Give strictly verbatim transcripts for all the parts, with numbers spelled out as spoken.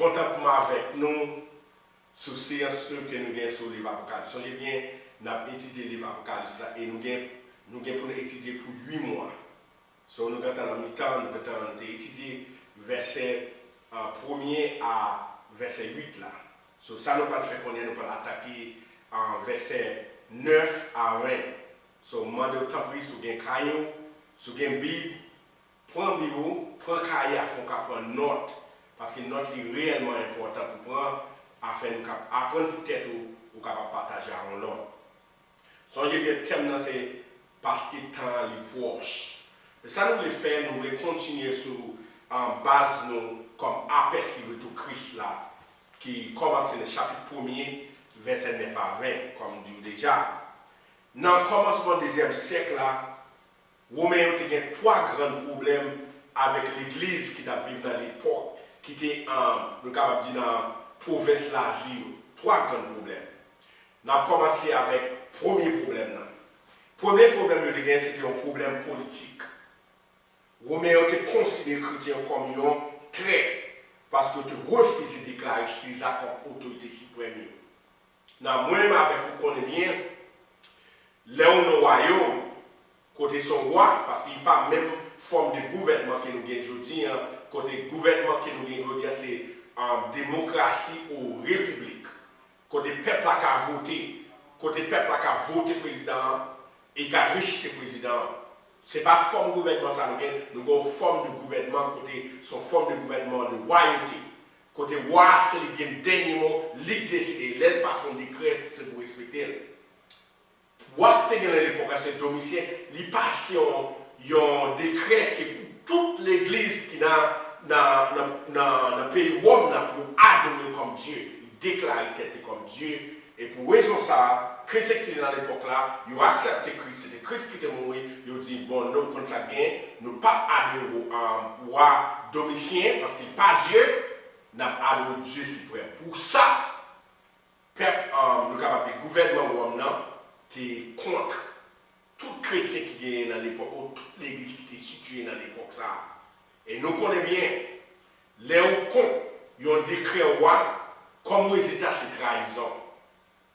Kontan pou m avèk nou sou seyans ke nou gen sou liv Apokalips. Sonje byen, n ap etidye liv Apokalips la e nou gen, nou gen pou nou etidye pou uit mwa. So, nou gentan nan mitan, nou gentan, nou te etidye vèsè, ah, premye a vèsè uit la. So, sa nou pral fè kounye a, nou pral atake, ah, vèsè nèf a ven. So, m mande w, tanpri, si w gen kaye w, si w gen Bib, pran Bib ou, pran kaye a, fò w ka pran nòt, paske nòt li reyèlman enpòtan pou pran, afin nou ka aprann pou tèt ou, ou kapab pataje a yon lòt. Sonje byen, tèm nan se paske tan an li pwòch. Men sa nou vle fè, nou vle kontinye sou, ah, baz nou kòm apèsi retou Kris la, ki kòmanse nan chapit premye, vèsè nèf a ven, kòm m di w deja. Nan kòmansman dezyèm syèk la, Women yo te gen twa grann pwoblèm avèk legliz ki t ap viv nan lepòk, ki te, ah, nou kapab di nan pwovens Lazi yo. Twa grann pwoblèm. N ap kòmanse avèk premye pwoblèm nan. Premye pwoblèm yo te gen, se te yon pwoblèm politik. Women yo te konsidere kretyen yo kòm yon trèt, paske yo te refize deklare Seza kòm otorite siprèm yo. Nan mwen menm avèk ou konnen byen, lè ou nan wayòm, kote se yon wa, paske li pa menm fòm de gouvènman ke nou gen jodi a, kote gouvènman ke nou gen jodi a se, ah, demokrasi ou repiblik, kote pèp la ka vote, kote pèp la ka vote prezidan an e ka rejte prezidan an. Se pa fòm gouvènman sa nou gen, nou gen yon fòm de gouvènman kote se yon fòm de gouvènman de wayote, kote wa a se li gen dènye mo, li k deside, lè l pase yon dekrè, se pou respekte l. Wa k te gen nan lepòk la se Domisyen, li pase yon, yon dekrè ke pou tout legliz ki nan, nan, nan, nan, nan peyi Wòm nan pou yo adore l kòm Dye. Li deklare tèt li kòm Dye. E pou rezon sa a, kretyen ki te nan lepòk la, yo aksepte Kris, se te Kris ki te mouri, yo di, bon, nou konn sa k gen, nou p ap adore, um, wa Domisyen, paske li pa Dye, n ap adore Dye siprèm. Pou sa, pèp, um, nou kapab di gouvènman Wòm nan, te kont tout kretyen ki genyen nan lepòk, ou tout legliz ki te sitiye nan lepòk sa a. E nou konnen byen, lè ou kont yon dekrè wa, kòm rezilta se trayizon.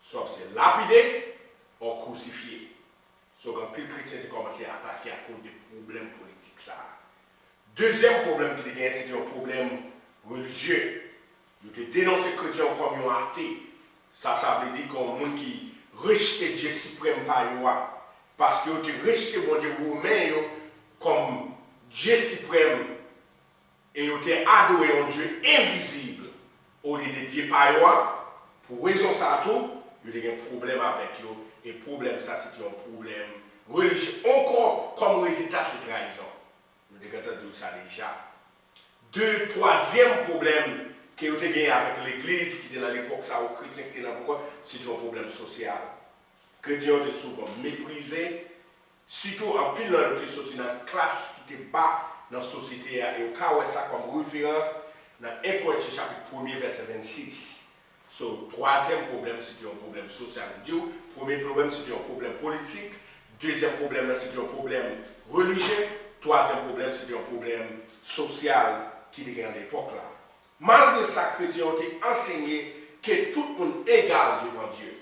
Swa w se lapide, ò w krisifye. So, gen anpil kretyen te kòmanse atake akoz de pwoblèm politik sa a. Dezyèm pwoblèm ki te genyen, se te yon pwoblèm relijye. Yo te denonse kretyen yo kòm yon ate. Sa, sa vle di kòm moun ki rejte Dye siprèm pa yo a. Paske yo te rejte Bondye women yo kòm Dye siprèm e yo te adore yon Dye envizib olye de Dye pa yo a. Pou rezon sa a tou, yo te gen pwoblèm avèk yo, e pwoblèm sa se te yon pwoblèm relijye ankò, kòm rezilta se trayizon. Nou te gentan di w sa deja. De, twazyèm pwoblèm ke yo te genyen avèk legliz ki te nan lepòk sa a, ou kretyen ki te nan lepòk, se te yon pwoblèm sosyal. Kretyen yo te souvan meprize, sitou anpil nan yo te soti nan klas ki te ba nan sosyete a, e w ka wè sa kòm referans nan en Korentyen chapit premye vèsè vennsis. So, twazyèm pwoblèm, se te yon pwoblèm sosyal. M di w, premye pwoblèm, se te yon pwoblèm politik. Dezyèm pwoblèm nan, se te yon pwoblèm relijye. Twazyèm pwoblèm, se te yon pwoblèm sosyal ki te gen nan lepòk la. Malgre sa, kretyen yo te ansenye ke tout moun egal devan Dye.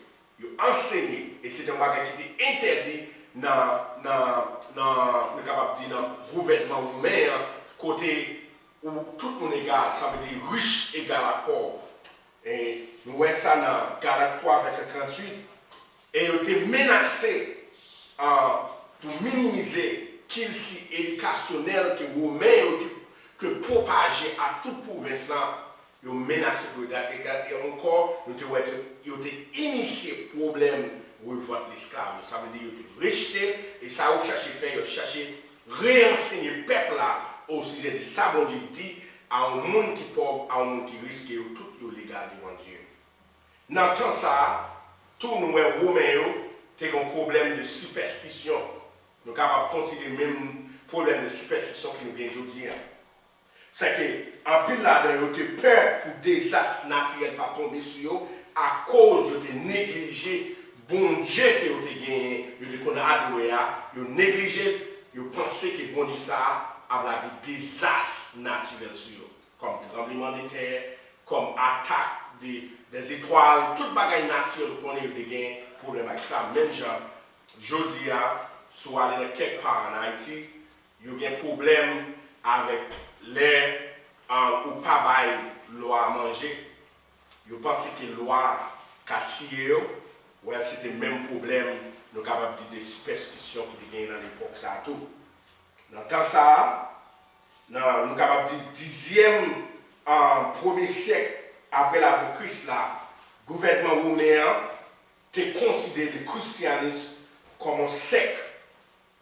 Yo ansenye, e se te yon bagay ki te entèdi nan, nan, nan, nou kapab di nan gouvènman women an, kote ou tout moun egal, sa vle di rich egal a pòv. E nou wè sa nan Galat twa, vèsè tranntuit. E yo te menase, ah, pou minimize kilti edikasyonèl ke Women yo te, te pwopaje a tout pwovens lan. Yo menase pou yo te atake, e ankò, nou te wè ke yo te inisye pwoblèm revòlt lesklav yo. Sa vle di yo te rejte, e sa yo chache fè, yo chache reansenye pèp la osijè de sa Bondye di a yon moun ki pòv, a yon moun ki rich, ke yo tout yo legal devan Dye. Nan tan sa a, tou nou wè Women yo te gen yon pwoblèm de sipèstisyon. Nou kapab konsidere menm pwoblèm de sipèstisyon ke nou gen jodi a. Sèke anpil ladan yo te pè pou dezas natirèl pa tonbe sou yo akoz yo te neglije Bondye ke yo te genyen, yo te konn adore a, yo neglije l, yo panse ke Bondye sa a ap lage dezas natirèl sou yo, kòm tranblemanntè, kòm atak de, des étoiles, tout bagay nati yo, nou konnen yo te gen pwoblèm ak sa. Menm jan, jodi a, si w ale nan kèk pa ann Ayiti, yo gen pwoblèm avèk lè, ah, ou pa bay lwa a manje. Yo panse ke lwa ka tiye yo. Well, se te menm pwoblèm, nou kapab di, de sipèstisyon ki te genyen nan lepòk sa a tou. Nan tan sa a, nan, nou kapab di dizyèm, ah, premye syèk apre lavi Kris la, gouvènman women an te konsidere le christianisme kòm yon sèk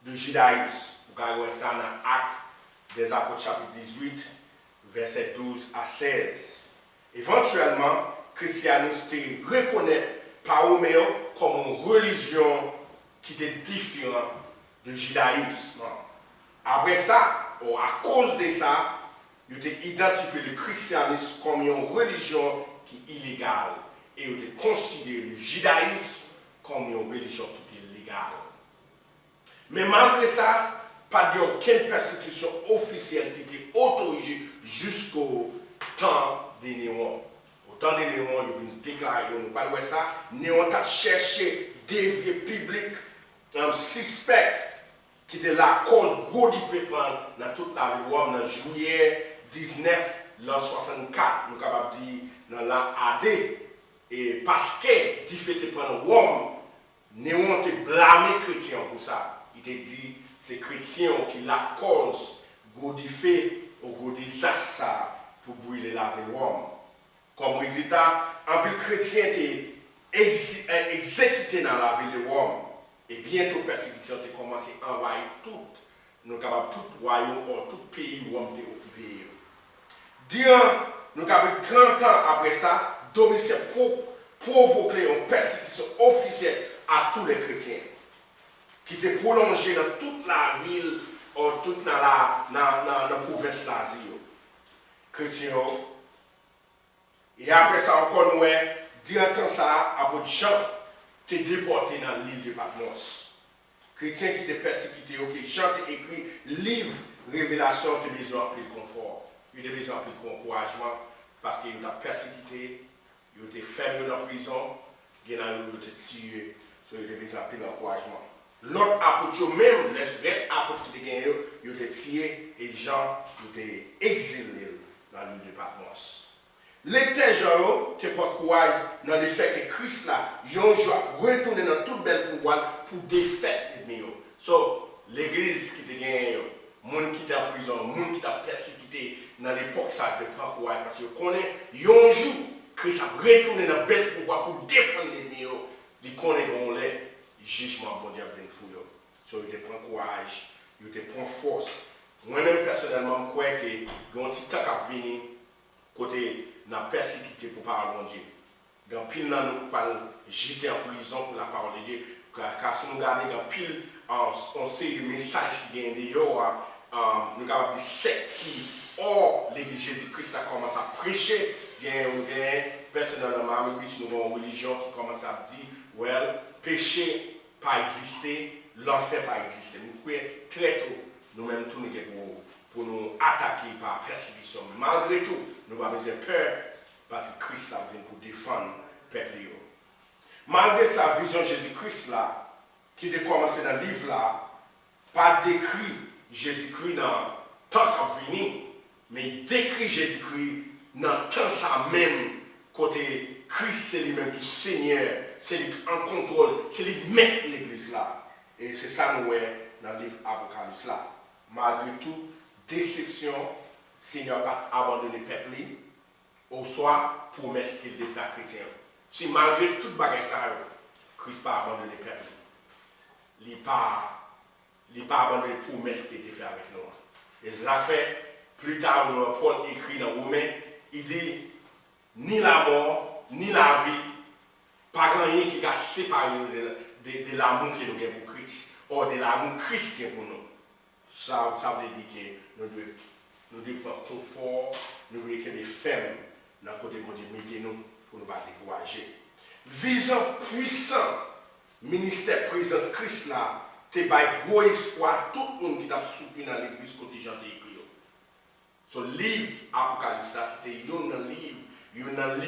de jidayis. Ou ka wè sa nan Actes des Apôtres, chapit dizuit, vèsè douz a sèz. Evantyèlman, Christianism te rekonèt pa Women yo kòm yon relijyon ki te diferan de jidayis. Apre sa, o akoz de sa, yo te idantifye le christianisme kòm yon relijyon ki ilegal e yo te konsidere le jidayis kòm yon relijyon ki te legal. Men malgre sa, pa t gen okenn pèsekisyon ofisyèl ki te otorize jisko tan de Newon. O tan de Newon, yo vin deklare yo, nou pral wè sa, Newon t ap chèche devye piblik, um, sispèk ki te lakòz gwo dife pran nan tout lavil Wòm nan jiyè diznèf lan swasannkat, nou kapab di nan lan A D. E paske dife te pran nan Wòm, Newon te blame kretyen yo pou sa. Li te di se kretyen yo ki lakòz gwo dife ou gwo dezas sa a pou brile lavil Wòm. Kòm rezilta, anpil kretyen te egzi- e- egzekite nan lavil de Wòm, e byento pèsekisyon te kòmanse anvayi tout, nou kapab, tout wayòm o tout peyi Wòm te okipe yo. Diran, nou kapab di, trant an apre sa, Domisyen pwo- pwovoke yon pèsekisyon ofisyèl a tou lè kretyen, ki te pwolonje nan tout lavil o tout nan la, nan, nan, nan pwovens Lazi yo. Kretyen yo E apre sa ankò, nou wè, diran tan sa a, apot Jan te depòte nan lil de Patmòs. Kretyen ki te pèsekite yo, ke Jan te ekri liv Revelasyon, te bezwen anpil konfò. Yo te bezwen anpil ankourajman, paske yo t ap pèsekite, yo te fèmen yo nan prizon, gen nan yo, yo te tiye, so yo te bezwen anpil ankourajman. Lòt apot yo menm, lès rèd apot ki te genyen yo, yo te tiye, e Jan, yo te egzile l nan lil de Patmòs. Lektè Jan yo te pran kouraj nan lefètke Kris la, yon jou, ap retounen nan tout bèl pouvwa l pou defèt lènmi yo. So, legliz ki te genyen yo, moun ki te an prizon, moun ki t ap pèsekite nan lepòk sa a, te pran kouraj, paske yo konnen yon jou, Kris ap retounen nan bèl pouvwa pou defann lènmi yo. Li konnen gen yon lè, jijman Bondye ap vin sou yo. So, yo te pran kouraj, yo te pran fòs. Mwen menm, pèsonèlman, m kwè ke gen yon ti tan k ap vini, kote n ap pèsekite pou pawòl Bondye. Gen anpil nan nou k pral jete an prizon pou la parole de Dieu. Ka, ka si nou gade, gen anpil, an, yon seri de mesaj ki genyen deyò a, an, nou kapab di sèk ki hors Legliz Jezi Kris la kòmanse ap preche. Gen, ou gen, pèsonèlman, nan Miami Beach, nou gen yon relijyon ki kòmanse ap di, well, peche pa egziste, lanfè pa egziste. Nou kwè trè to, nou menm tou, nou gen pou, pou nou atake pa pèsekisyon. Men malgre tou, nou pa bezwen pè, paske Kris la vin pou defann pèp li yo. Malgre sa, vizyon Jezi Kris la, ki te kòmanse nan liv la, pa dekri Jezikri nan tan k ap vini, men dekri Jezikri nan tan sa menm, kote Kris se li menm ki Senyè, se li k an kontwòl, se li k mèt legliz la. E se sa nou wè nan liv Apokalips la. Malgre tout desepsyon, Senyè a pa t abandone pèp li, oswa pwomès ke l te fè a kretyen yo. Si malgre tout bagay sa yo, Kris pa abandone pèp li, li pa, li pa abandone pwomès ke l te fè avèk nou an. E se sa k fè, pli ta, nou wè Pòl ekri nan Women, li di, ni lamò, ni lavi, pa gen anyen ki ka separe nou de, de, de lamou ke nou gen pou Kris, o de lamou Kris gen pou nou. Sa, sa vle di ke nou dwe, nou dwe pran konfò, nou dwe kenbe fèm nan kote Bondye mete nou pou nou pa dekouraje. Vizyon pwisan ministè prezans Kris la te bay gwo espwa tout moun ki t ap soutni nan legliz kote Jan te ekri yo. So, liv Apokalips la, se te youn nan liv youn nan